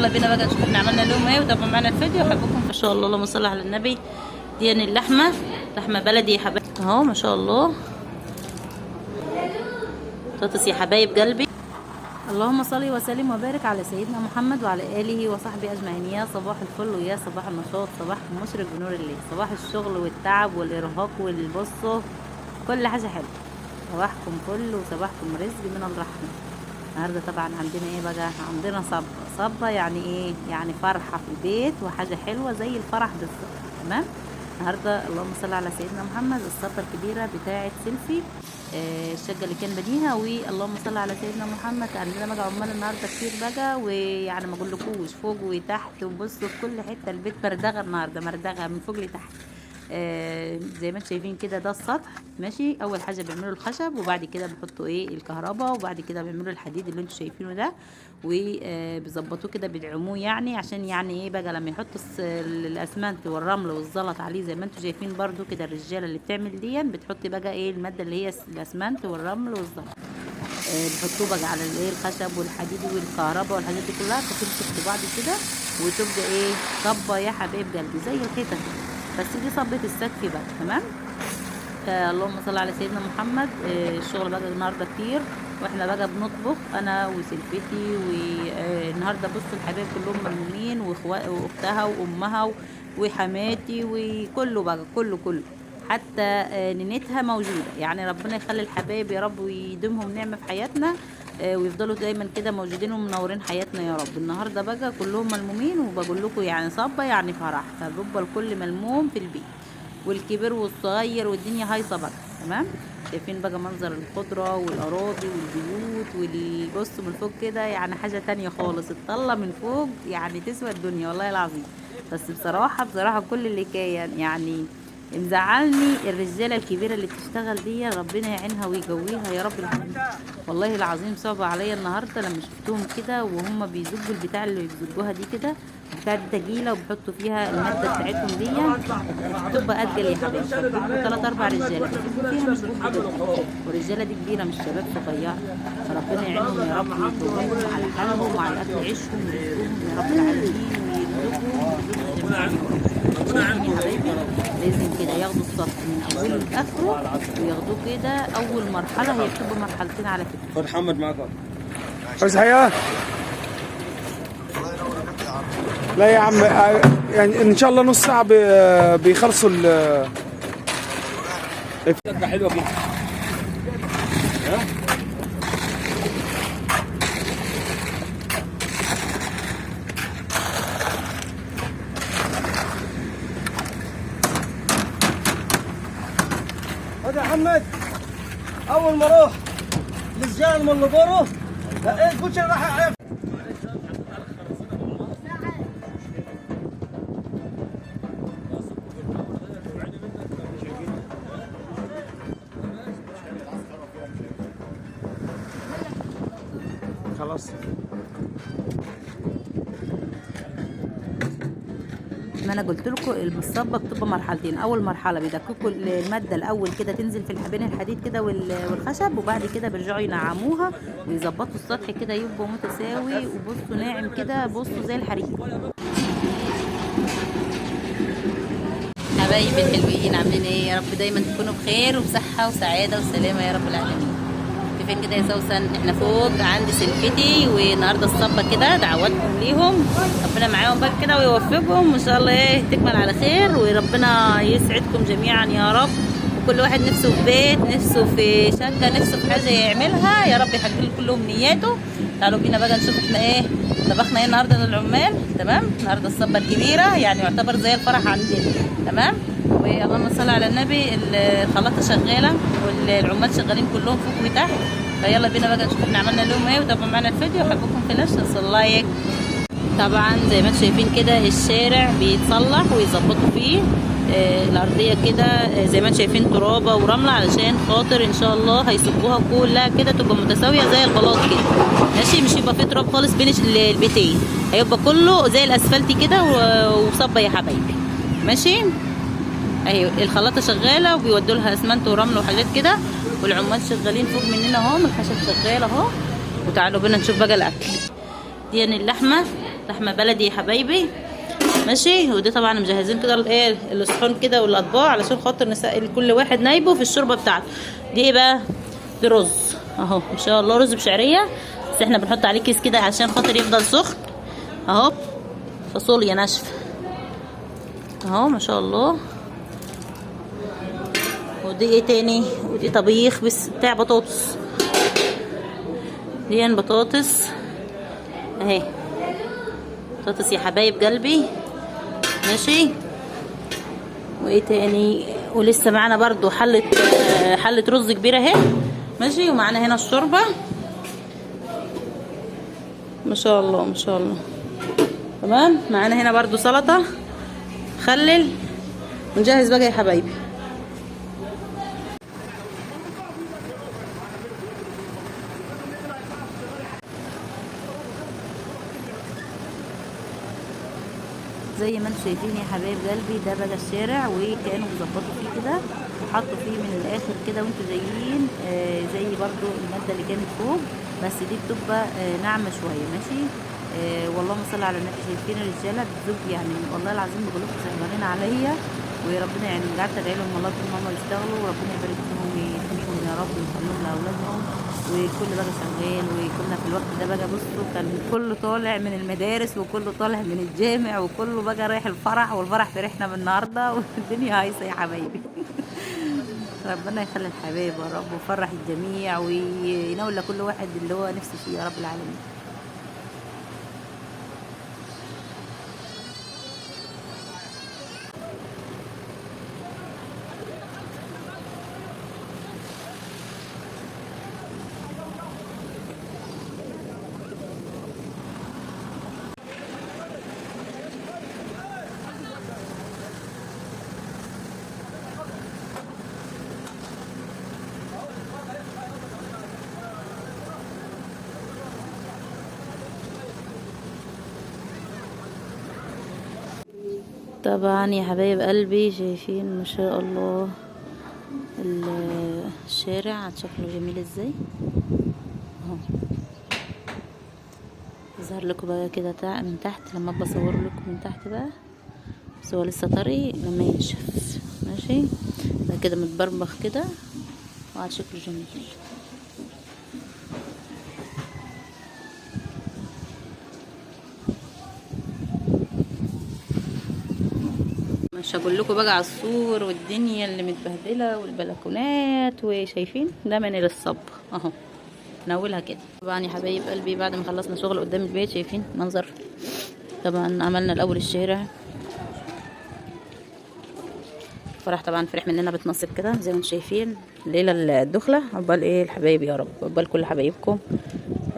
يلا بينا بقى نشوف احنا عملنا لهم ايه، وتابعوا معانا الفيديو. احبكم ما شاء الله، اللهم صل على النبي. دي اللحمة، لحمه بلدي يا حبايب اهو ما شاء الله، بطاطس يا حبايب قلبي. اللهم صل وسلم وبارك على سيدنا محمد وعلى اله وصحبه اجمعين. يا صباح الفل ويا صباح النشاط، صباح مشرق بنور الله، صباح الشغل والتعب والارهاق والبصه، كل حاجة حلوة. صباحكم فل وصباحكم رزق من الرحمة. النهارده طبعا عندنا ايه بقى؟ عندنا صبه. صبه يعني ايه؟ يعني فرحه في البيت وحاجه حلوة زي الفرح بالظبط، تمام. النهارده اللهم صل على سيدنا محمد الصبه الكبيرة بتاعه سيلفي، الشقة اللي كان بنيها. واللهم صل على سيدنا محمد عندنا بقى عمال النهارده كتير بقى، ويعني ما اقولكوش فوق وتحت وبصوا في كل حتة، البيت مردغه النهارده، مردغه من فوق لتحت. زي ما انتم شايفين كده ده السطح، ماشي. اول حاجة بيعملوا الخشب، وبعد كده بيحطوا ايه الكهرباء، وبعد كده بيعملوا الحديد اللي انتم شايفينه ده، وبيظبطوه كده، بيدعموه يعني عشان يعني ايه بقى لما يحطوا الاسمنت والرمل والزلط عليه زي ما انتم شايفين برضو كده. الرجالة اللي بتعمل دي بتحط بقى ايه المادة اللي هي الاسمنت والرمل والزلط، بيحطوه بقى على الايه الخشب والحديد والكهرباء والحاجات دي كلها، فتمسك في بعض كده وتبقى ايه صبه يا حبايب قلبي زي الحيطة كده، بس دي صبة السقف بقى، تمام. اللهم صل على سيدنا محمد. الشغل بقى النهارده كتير، واحنا بقى بنطبخ انا وسلفتي، والنهارده بصوا الحبايب كلهم ملمومين، واختها وامها وحماتي وكله بقى، كله كله حتى نينتها موجودة. يعني ربنا يخلي الحبايب يا رب ويديمهم نعمه في حياتنا، ويفضلوا دايما كده موجودين ومنورين حياتنا يا رب. النهارده بقى كلهم ملمومين، وبقول لكم يعني صبه يعني فرح، فبيبقى الكل ملموم في البيت، والكبير والصغير والدنيا هايصه بقى، تمام. شايفين بقى منظر الخضرة والاراضي والبيوت والبص من فوق كده، يعني حاجة تانية خالص. الطله من فوق يعني تسوى الدنيا والله العظيم. بس بصراحة بصراحة كل اللي كان يعني مزعلني الرجالة الكبيرة اللي بتشتغل دي، ربنا يعينها ويقويها يا رب العالمين. والله العظيم صعب عليا النهارده لما شفتهم كده وهم بيزجوا البتاع اللي بيزجوها دي كده، بتاع دي تجيله وبيحطوا فيها المادة بتاعتهم دي، بتبقى اتقل يا حبايبي. فبيبقوا 3 4 رجاله بيزجوا فيها، مش بيبقوا، والرجاله دي كبيرة مش شباب صغيرة. فربنا يعينهم يا رب ويقويهم على حالهم وعلى اكل عيشهم ورزقهم يا رب العالمين، ويرزقهم ويرزقهم يا حبايبي. لازم كده ياخدوا السطح من اوله لاخره وياخدوه كده. اول مرحلة هي بتبقى مرحلتين على فكرة. خد محمد معاك. عايز حاجة؟ لا يا عم، يعني ان شاء الله نص ساعة بيخلصوا ال حلوة كده. هذا محمد اول ما اروح للزان من اللي بره لقيت كل شيء راح. خلاص. ما انا قلت لكم المصبه بتبقى مرحلتين. اول مرحلة بيدككوا المادة الاول كده تنزل في بين الحديد كده والخشب، وبعد كده بيرجعوا ينعموها ويظبطوا السطح كده يبقى متساوي، وبصوا ناعم كده، بصوا زي الحرير. حبايبي الحلوين عاملين ايه؟ يا رب دايما تكونوا بخير وبصحه وسعادة وسلامه يا رب العالمين. فين كده يا سوسن؟ احنا فوق عند سلفتي، والنهارده الصبه كده، دعواتكم ليهم، ربنا معاهم بقى كده ويوفقهم وان شاء الله ايه تكمل على خير، وربنا يسعدكم جميعا يا رب. وكل واحد نفسه في بيت، نفسه في شقه، نفسه في حاجة يعملها، يا رب يحقق له كل امنياته. تعالوا بينا بقى نشوف احنا ايه طبخنا ايه النهارده للعمال، تمام. النهارده الصبه الكبيرة يعني يعتبر زي الفرح عندنا، تمام. واللهم صل على النبي. الخلاطه شغالة والعمال شغالين كلهم فوق وتحت. فيلا بينا بقى نشوف احنا عملنا لهم ايه، وتابعوا معانا الفيديو. احبكم في الله، like. طبعا زي ما انتم شايفين كده الشارع بيتصلح ويظبطوا فيه، الارضية كده، زي ما انتم شايفين ترابه ورمله، علشان خاطر ان شاء الله هيصبوها كلها كده تبقى متساوية زي البلاط كده، ماشي. مش هيبقى فيه تراب خالص بين البيتين، هيبقى كله زي الاسفلت كده وصبه يا حبايبي، ماشي. اهي الخلاطه شغالة وبيودوا لها اسمنت ورمل وحاجات كده، والعمال شغالين فوق مننا اهو، الخشب شغال اهو. وتعالوا بينا نشوف بقى الاكل. دي اللحمة، لحمه بلدي يا حبايبي، ماشي. ودي طبعا مجهزين كده الايه الصحون كده والاطباق علشان خاطر نسقي كل واحد نايبه في الشوربة بتاعته. دي ايه بقى؟ دي رز اهو ان شاء الله، رز بشعريه، بس احنا بنحط عليه كيس كده عشان خاطر يفضل سخن اهو. فاصوليا ناشفة اهو ما شاء الله. ودي ايه تاني؟ ودي طبيخ بس بتاع بطاطس، دي بطاطس اهي، بطاطس يا حبايب قلبي، ماشي. وايه تاني؟ ولسه معانا برضو حلة رز كبيرة اهي، ماشي. ومعانا هنا الشوربة ما شاء الله ما شاء الله، تمام. معانا هنا برضو سلطة خلل. ونجهز بقى يا حبايبي. زي ما انتم شايفين يا حبايب قلبي، ده بقى الشارع، وكانوا بيظبطوا فيه كده وحطوا فيه من الاخر كده وانتوا جايين، زي برضو المادة اللي كانت فوق، بس دي بتبقى ناعمة شوية، ماشي. واللهم صل على النبي. شايفين الرجالة بتزق يعني، والله العظيم بقول لكم صغيرين عليا، وربنا يعني قعدت ادعي لهم والله طول ما هم يشتغلوا، وربنا يبارك فيهم ويحميهم يا رب ويخليهم لاولادهم. وكل بقى شغال، وكنا في الوقت ده بقى بصوا كان كله طالع من المدارس وكله طالع من الجامع وكله بقى رايح الفرح، والفرح فرحنا بالنهارده، والدنيا هايصه يا حبايبي. ربنا يخلي الحبايب يا رب ويفرح الجميع وينول لكل واحد اللي هو نفسه فيه يا رب العالمين. طبعا يا حبايب قلبي شايفين ما شاء الله الشارع شكله جميل ازاي اهو. يظهر لكم بقى كده من تحت لما ابقى اصور لكم من تحت بقى، بس هو لسه طري لما ينشف، ماشي. ده كده متبرمخ كده وعلى شكله جميل. مش هقول لكم بقى على السور والدنيا اللي متبهدله والبلكونات، وشايفين ده من الصب اهو، ناولها كده. طبعا يا حبايب قلبي بعد ما خلصنا شغل قدام البيت شايفين منظر، طبعا عملنا الاول الشارع، فرح طبعا فرح مننا بتنصب كده زي ما انتم شايفين. الليلة الدخلة عقبال ايه الحبايب يا رب، عقبال كل حبايبكم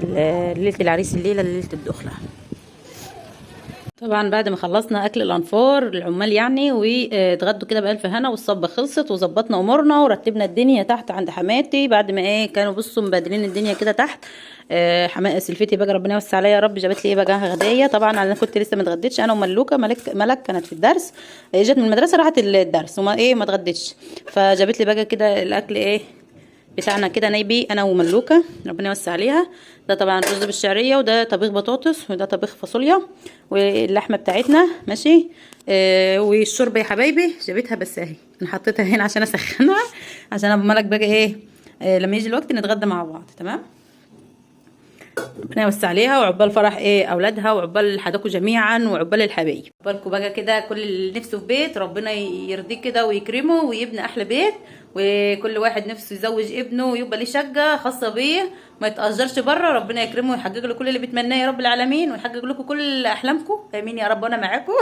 ليلة العريس، الليلة ليلة الدخلة. طبعا بعد ما خلصنا اكل الانفار العمال يعني، واتغدوا كده بالف هنا، والصبه خلصت وظبطنا امورنا ورتبنا الدنيا تحت عند حماتي. بعد ما ايه كانوا بصوا مبادلين الدنيا كده تحت. حماتي سلفتي بقى ربنا يوسع عليا يا رب، جابت لي ايه بقى غدايه. طبعا انا كنت لسه ما اتغديتش، انا وملوكه، ملك كانت في الدرس، جت من المدرسة راحت الدرس وما ايه ما اتغدتش، فجابت لي بقى كده الاكل ايه بتاعنا كده نايبي انا وملوكه ربنا يوسع عليها. ده طبعا رز بالشعريه، وده طبيخ بطاطس، وده طبيخ فاصوليا، واللحمة بتاعتنا ماشي. والشوربه يا حبايبي جابتها بس اهي، انا حطيتها هنا عشان اسخنها، عشان ابو ملك بقى ايه لما يجي الوقت نتغدى مع بعض، تمام. ربنا يوسع عليها وعقبال فرح ايه اولادها، وعقبال حداكم جميعا، وعقبال الحبايب. عقبالكم بقى كده كل اللي نفسه في بيت ربنا يرضيه كده ويكرمه ويبني احلى بيت، وكل واحد نفسه يزوج ابنه ويبقى ليه شقه خاصة بيه ما يتاجرش بره، ربنا يكرمه ويحقق له كل اللي بيتمناه يا رب العالمين، ويحقق لكم كل احلامكم، امين يا رب. وانا معاكم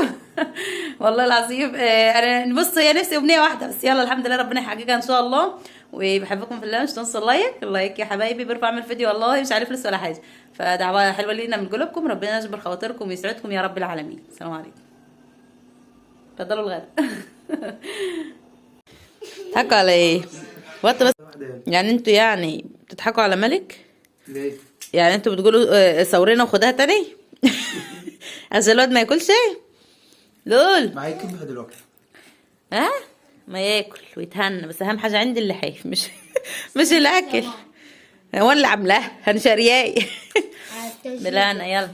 والله العظيم. انا بصوا يا نفسي امنية واحدة بس، يلا الحمد لله ربنا يحققها ان شاء الله. وبحبكم في الله، مش تنسوا ال like، ال like يا حبايبي بيرفع من الفيديو والله مش عارف لسه ولا حاجة، فدعوه حلوة لينا من قلوبكم، ربنا يجبر خواطركم ويسعدكم يا رب العالمين. السلام عليكم، اتفضلوا الغدا. تضحكوا على ايه؟ وقت بس يعني انتوا يعني بتضحكوا على ملك؟ ليه؟ يعني انتوا بتقولوا صورينا وخدها تاني؟ عشان الواد ما ياكلش؟ لول معايا كبه دلوقتي. ها؟ ما ياكل ويتهنى، بس اهم حاجة عندي اللحيف مش الاكل. هو اللي عاملاه انا شارياه. بلانا يلا.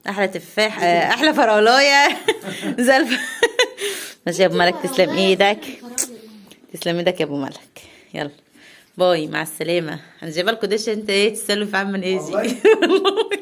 احلى تفاح، احلى فراولايه. زي ماشي يا ابو ملك، تسلم ايدك، تسلم ايدك يا ابو ملك. يلا باي، مع السلامة. انا جايبه لكم دش، انت ايه تسلوا في عم ايجي. والله.